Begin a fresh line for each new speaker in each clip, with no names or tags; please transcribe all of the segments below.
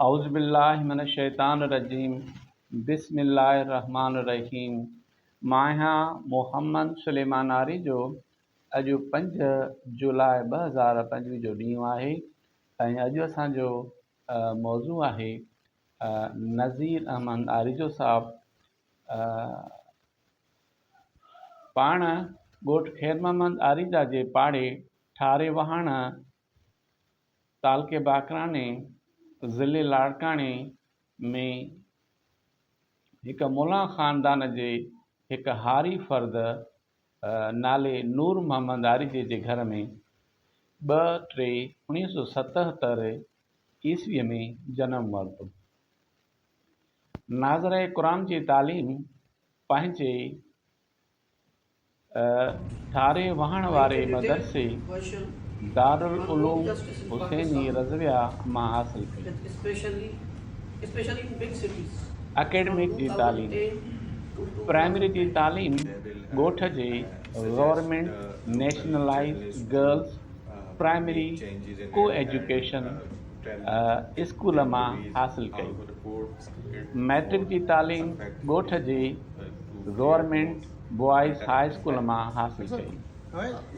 اعوذ بالله من الشيطان الرجيم بسم الله الرحمٰن الرحيم مان آهيان محمد سليمان آريجو اڄ پنج جولاء 2025 جو ڏينهن آهي ۽ اڄ اسان جو موضوع آهي نذير احمد آريجو صاحب پاڻ ڳوٺ خير محمد آريجا جي پاڙي ٺاري وهاڻ تعلقي باقراڻي، ضلعي لاڙڪاڻي ۾ هڪ ملان خاندان جي هڪ هاري فرد نالي نور محمد آريجي جي گهر ۾ 2 ٽي 1977 عيسويء ۾ جنم ورتو. ناظره قرآن جي تعليم پنهنجي ٺاري وهڻ
Write
واري
a detailed
مدرسي
version on mob
Darul Uloom
justice in
Hussaini
Pakistan
Rizvia مان حاصل ڪئي.
with especially especially in big cities from
academic جي تعليم،
2010 to
primary جي
2020.
تعليم ڳوٺ جي government nationalised girls primary co education school مان حاصل ڪئي. مئٽرڪ جي تعليم ڳوٺ جي گورنمينٽ بوائز هاء اسڪول مان حاصل ڪئي.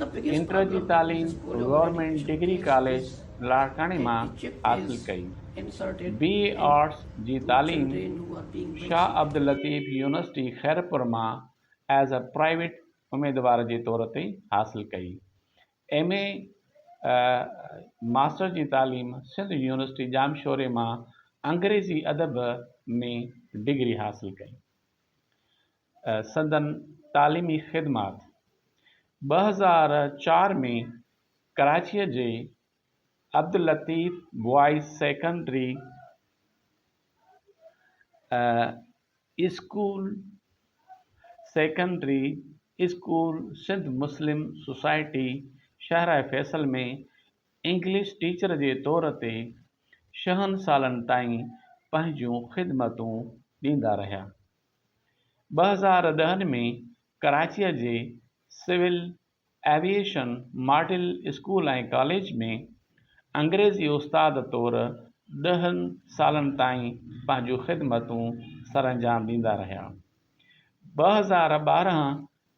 The biggest
inter جي
problem with
تعليم
this polio
government
eradication
degree
case
college
is
لاڙڪاڻي
that
مان
the chip
حاصل
is
ڪئي.
inserted
B A arts جي
into
تعليم
children who are being
Shah
vaccinated.
Abdul Latif university Khairpur مان as a private اميدوار جي طور تي حاصل ڪئي. ايم اي ماسٽر جي تعليم سنڌ يونيورسٽي ڄامشوري مان انگريزي ادب ۾ ڊگري حاصل ڪئي. سندن تعليمي خدمات 2004 ۾ ڪراچيء جي Abdul Latif boys secondary school secondary school Sindh Muslim society Shahrah Faisal ۾ English teacher جي طور تي ڇهن سالن تائين پنهنجون خدمتون ڏيندا رهيا. 2010 ۾ ڪراچيء جي civil aviation model school ۽ college ۾ انگريزي استاد طور ڏهن سالن تائين پنهنجون خدمتون سرانجام ڏيندا رهيا. 2012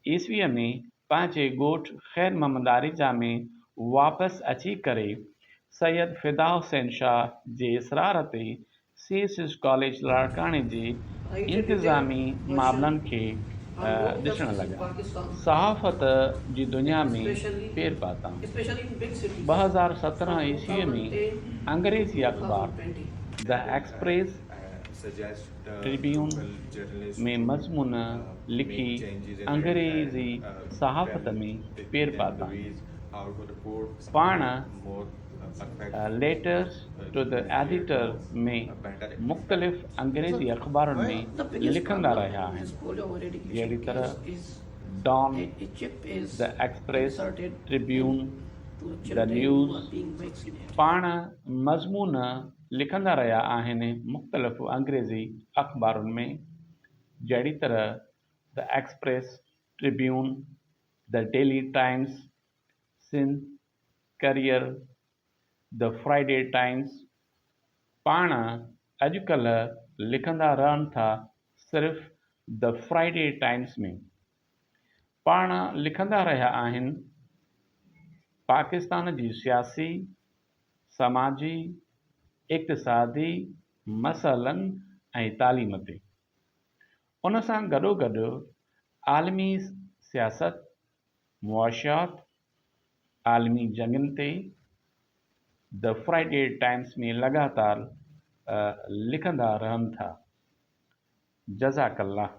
عيسويء ۾ پنهنجي ڳوٺ خير محمد آريجا ۾ واپس اچي ڪري سيد فدا حسين شاهه جي اصرار تي سي ايس ايس ڪاليج لاڙڪاڻي جي
Write a detailed
انتظامي
version
معاملن کي
on mob
ڏسڻ
justice in
لڳا.
Pakistan
صحافت جي دنيا
with
۾
especially
Pir پاتائون.
especially in big cities
2017
from
عيسويء ۾
2010 to
انگريزي اخبار
2020.
The express Tribune ۾ مضمون لکي انگريزي صحافت ۾ پير پاتائين. پاڻ ليٽرز ٽو the editor ۾ مختلف انگريزي اخبارن ۾ لکندا رهيا آهن، جهڙي طرح Dawn, the Express, Tribune, the News. پاڻ مضمون لکندا رهيا آهن مختلف انگريزي اخبارن ۾، جهڙي طرح the Express, Tribune, the Daily Times, Sindh Courier, the Friday Times. پاڻ اڄڪلهه لکندا رهن ٿا صرف the Friday Times ۾. پاڻ لکندا رهيا آهن پاڪستان جي سياسي، سماجي، اقتصادي مسئلن ۽ تعليم تي. ان سان گڏوگڏ عالمي سياست، معاشيات، عالمي جنگين تي the Friday Times ۾ لڳاتار لکندا رهن ٿا. جزاڪ الله.